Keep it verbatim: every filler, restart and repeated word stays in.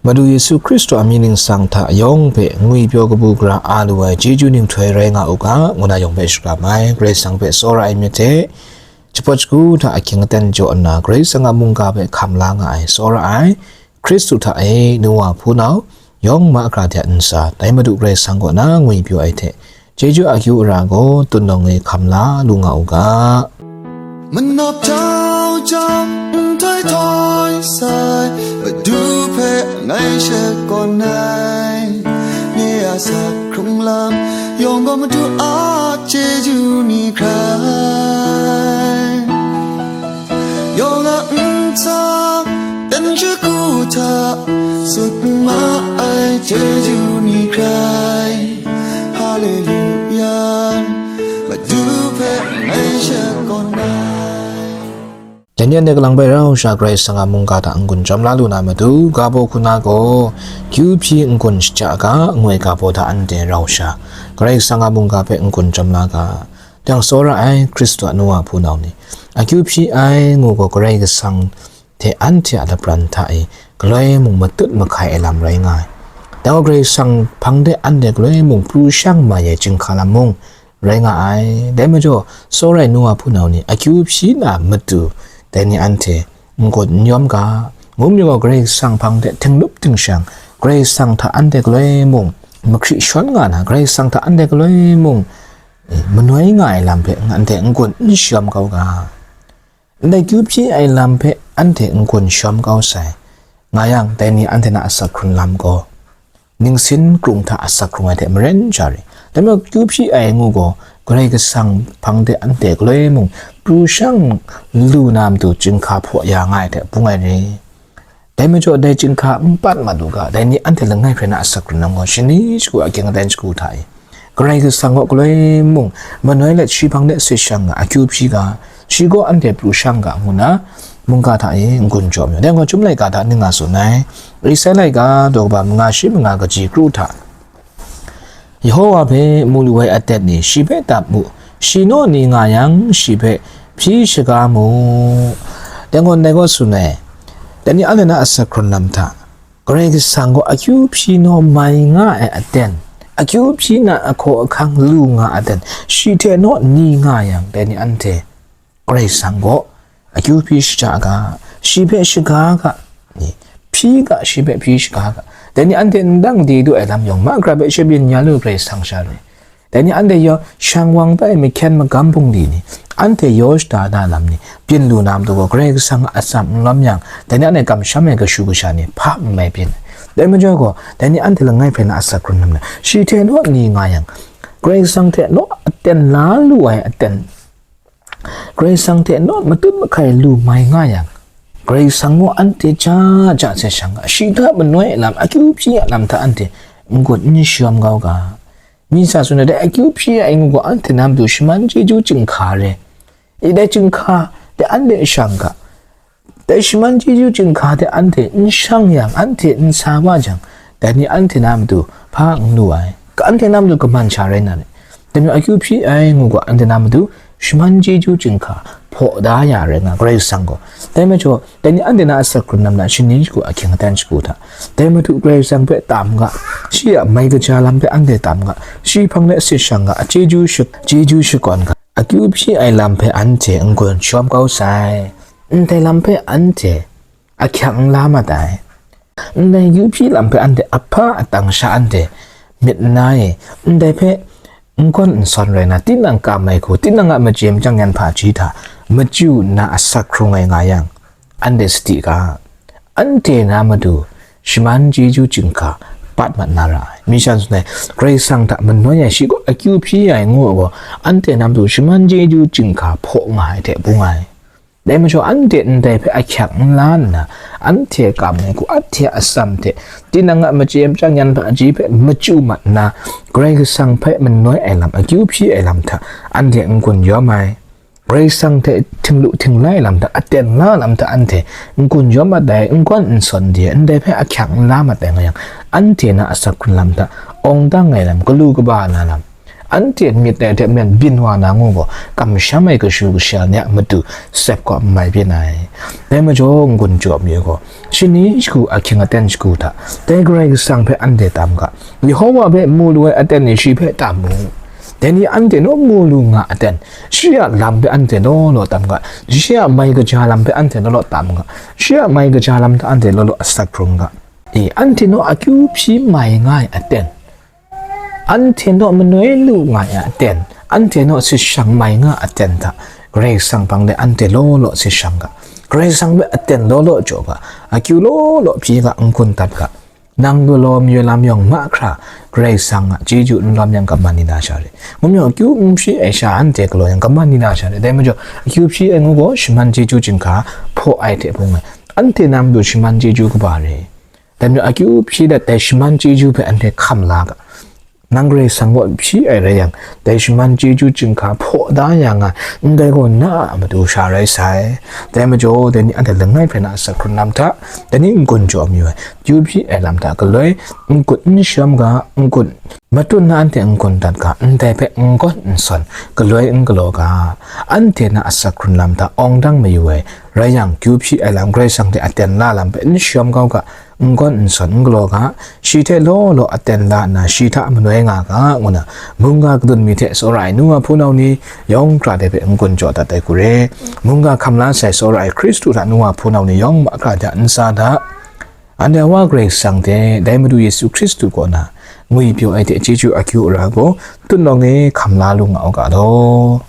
Madu Yesu Hkristu a mying ningsang hta yawng hpe ngwipyaw kabu gara a lu ai chyeju ninghtoi rai nga u ga, ngu na yawng hpe shakram ai. Karai Kasang hpe tsawra ai myit hte, jahpawt shagu hta ahkying aten jaw nna, Karai Kasang a mungga hpe hkam la nga ai, tsawra ai, Hkristu hta e, nu wa hpunau, yawng mahkra de a ntsa, dai Madu Karai Kasang kaw na ngwipyaw ai hte, chyeju akyu ara gaw tun nawng e hkam la lu nga u ga. Manawp jau jau, nhtoi htoi sai, Madu hpe ngai shakawn ai. Nye a sak hkrung lam yawng gaw Madu a chyeju ni hkrai. Yawng a ntsa, dan shagu hta, sut ma ai chyeju ni hkrai. Haleluya, Madu hpe ngai shakawn ai. Dai ni anhte kalang bai rau sha Karai Kasang a mungga hta n-gun chyawm la lu na matu, ga baw hku na gaw, kyu hpyi n-gun shaja ga, ngu ai ga baw hta anhte rau sha Karai Kasang a mungga hpe n-gun chyawm la ga. Dang tsawra ai Hkristu a nu wa hpunau ni, akyu hpyi ai ngu gaw Karai Kasang hte anhte a lapran hta e galoi mung matut mahkai ai lam rai nga ai. Dang gaw Karai Kasang hpang de anhte galoi mung pru shang mai ai chyinghka lam mung rai nga ai. Dai majaw, tsawra ai nu wa hpunau ni akyu hpyi na matu, dai ni anhte n-gun n yawm ga, ngu majaw gaw Karai Kasang hpang de htingnup htingshang, Karai Kasang hta anhte galoi mung mahkri shawn nga na, Karai Kasang hta anhte galoi mung, eh, manoi nga ai lam hpe anhte n-gun n shayawm kau ga. Ndai kyu hpyi ai lam hpe anhte n-gun shawm kau sai, nga yang, dai ni anhte na asak hkrung lam gaw, ningsin krung hta asak hkrung ai hte maren sha re. Dai majaw, kyu hpyi ai ngu gaw, Karai Kasang hpang de anhte galoi mung pru shang lu na matu chyinghka hpaw ya nga ai hte bung ai re. Dai majaw, dai chyinghka n pat mat u ga, dai ni anhte langai hpe na asak hkrung lam gaw, shani shagu a gyeng dan shagu hta e, Karai Kasang kaw galoi mung manoi let shi hpang de sit shang ga, akyu hpyi ga, shi gaw anhte pru shang ga, ngu na, mungga hta e n-gun jaw mayu. Dai gaw, Chyum laika hta ning nga tsun ai. Isai laika daw kaba manga shi manga kaji kru hta, Yehowa hpe mu lu ai aten ni shi hpe dap mu, shi naw ni nga yang, shi hpe hpyi shaga mu. Dai gaw, ndai gaw tsun ai, dai ni anhte na asak hkrung lam hta, Karai Kasang gaw akyu hpyi naw mai nga ai aten, akyu hpyi na ahkaw ahkang lu nga aten, shi hte naw ni nga yang, dai ni anhte Karai Kasang gaw akyu hpyi shaja ga, shi hpe shaga ga, ni, hpyi ga, shi hpe hpyi shaga ga. Dai ni anhte ndang di du ai lam yawng, mahkra hpe shabyin ya lu Karai Kasang sha ni. Dai ni anhte yaw shang wang tai mahkyen magam bungli ni, anhte yaw shada na lam ni, byin lu na matu gaw Karai Kasang a atsam n lawm yang, dai ni anhte kamsham ai kashu kasha ni hpa n mai byin. Dai majaw gaw, dai ni anhte langai hpe na asak hkrung lam na, shi hte naw ni nga yang, Karai Kasang hte naw aten la lu ai aten, Karai Kasang hte naw matut mahkai lu mai nga yang, Karai Kasang gaw anhte ja ja hte shang ga, shi hta manoi ai lam, akyu hpyi ai lam hta anhte n-gun n shayawm kau ga. Mi sa tsun ai, dai akyu hpyi ai ngu gaw, anhte na matu shaman chyeju chyinghka re. I dai chyinghka de anhte shang ga. Dai shaman chyeju chyinghka de anhte n shang yang, anhte n sa wa jang, dai ni anhte na matu hpa n lu ai, ka anhte na matu kaman sha rai na re. Dai majaw akyu hpyi ai ngu gaw, anhte na matu shaman chyeju chyinghka hpaw da ya rai nga, Karai Kasang gaw. Dai majaw, dai ni anhte na asak hkrung lam na shani shagu ahkying aten shagu hta, dai Madu Karai Kasang hpe tam ga, shi a mai kaja lam hpe anhte tam ga, shi hpang de sit shang ga, a chyeju shak-, chyeju shakawn ga, akyu hpyi ai lam hpe anhte n-gun shawm kau sai. Ndai lam hpe anhte ahkyak n la mat ai. Ndai akyu hpyi lam hpe anhte ahpa atang sha anhte myit nna e, ndai hpe n gawn n sawn rai na, tinang kam ai hku, tinang a machye machyang yan hpaji hta machyu nna asak hkrung ai nga yang, anhte sadi ga, anhte na matu shaman chyeju chyinghka pat mat na ra ai. Mi shan tsun ai, Karai Kasang hta manoi ai, shi gaw akyu hpyi ai ngu ai gaw, anhte na matu shaman chyeju chyinghka hpaw nga ai hte bung ai. Dai majaw, anhte ndai hpe ahkyak n la nna, anhte a kam ai hku, anhte a atsam hte, tinang a machye machyang yan hpaji hpe machyu mat nna, Karai Kasang hpe manoi ai lam, akyu hpyi ai lam hta, anhte n-gun yawm ai. Karai Kasang hte htinglu htingla ai lam hta, aten la ai lam hta, anhte n-gun yawm mat ai, n gawn n sawn de, ndai hpe ahkyak n la mat ai nga yang, anhte na asak hkrung lam hta, awng dang ai lam, galu kaba na lam, Anhte myit dai hte myen byin wa na ngu gaw, kamsham ai kashu kashal ni a matu sep kaw n mai byin ai. Dai majaw, n-gun jaw mi gaw, shani shagu ahkying aten shagu hta, dai Karai Kasang hpe anhte tam ga, Yehova hpe mu lu ai aten ni shi hpe tam mu. Dai ni anhte naw mu lu nga aten, shi a lam hpe anhte law law tam ga, shi a mai kaja lam hpe anhte law law tam ga, shi a mai kaja lam hta anhte law law asak hkrung ga. E, anhte naw akyu hpyi mai nga ai aten, anhte naw manoi lu nga ai aten, anhte naw sit shang mai nga aten hta, Karai Kasang hpang de anhte law law sit shang ga, Karai Kasang hpe aten law law jaw ga, akyu law law hpyi ga, n-gun dat ga. Nang galaw mayu lam yawng mahkra, Karai Kasang a chyeju n lawm yang, kaman ni na sha re? Ngu mayu akyu n hpyi ai sha anhte galaw yang, kaman ni na sha re? Dai majaw, akyu hpyi ai ngu gaw, shaman chyeju chyinghka hpaw ai hte bung ai. Anhte na matu shaman chyeju kaba re? Dai majaw, akyu hpyi dat dai shaman chyeju hpe anhte hkam la ga. Nang Karai Kasang kaw hpyi ai rai yang, dai shaman chyeju chyinghka hpaw da ya nga, ndai gaw na a matu sha rai sai. Dai majaw, dai ni anhte langai hpe na asak hkrun lam hta, dai ni n-gun jaw mayu ai, akyu hpyi ai lam hta galoi, n-gun n shawm ga, n-gun matut na anhte n-gun dat ga, ndai hpe n-gawn n-sawn, galoi n galaw ga, anhte na asak hkrun lam hta awng dang mayu ai, rai yang, akyu hpyi ai lam Karai Kasang hte aten la lam hpe n shawm kau ga, n-gawn n-sawn n galaw ga, shi hte law law aten la nna, shi hta manoi nga ga, ngu na, mungga kadun mi hte tsawra ai nu wa hpunau ni yawng hkra de hpe n-gun jaw dat ai hku re. Mungga hkam la sai tsawra ai Hkristu hta nu wa hpunau ni yawng mahkra hta n sa da. Anhte a Wa Karai Kasang hte, dai Madu Yesu Hkristu kaw na, ngwipyaw ai hte chyeju akyu ara gaw, tutnawng e hkam la lu nga u ga law.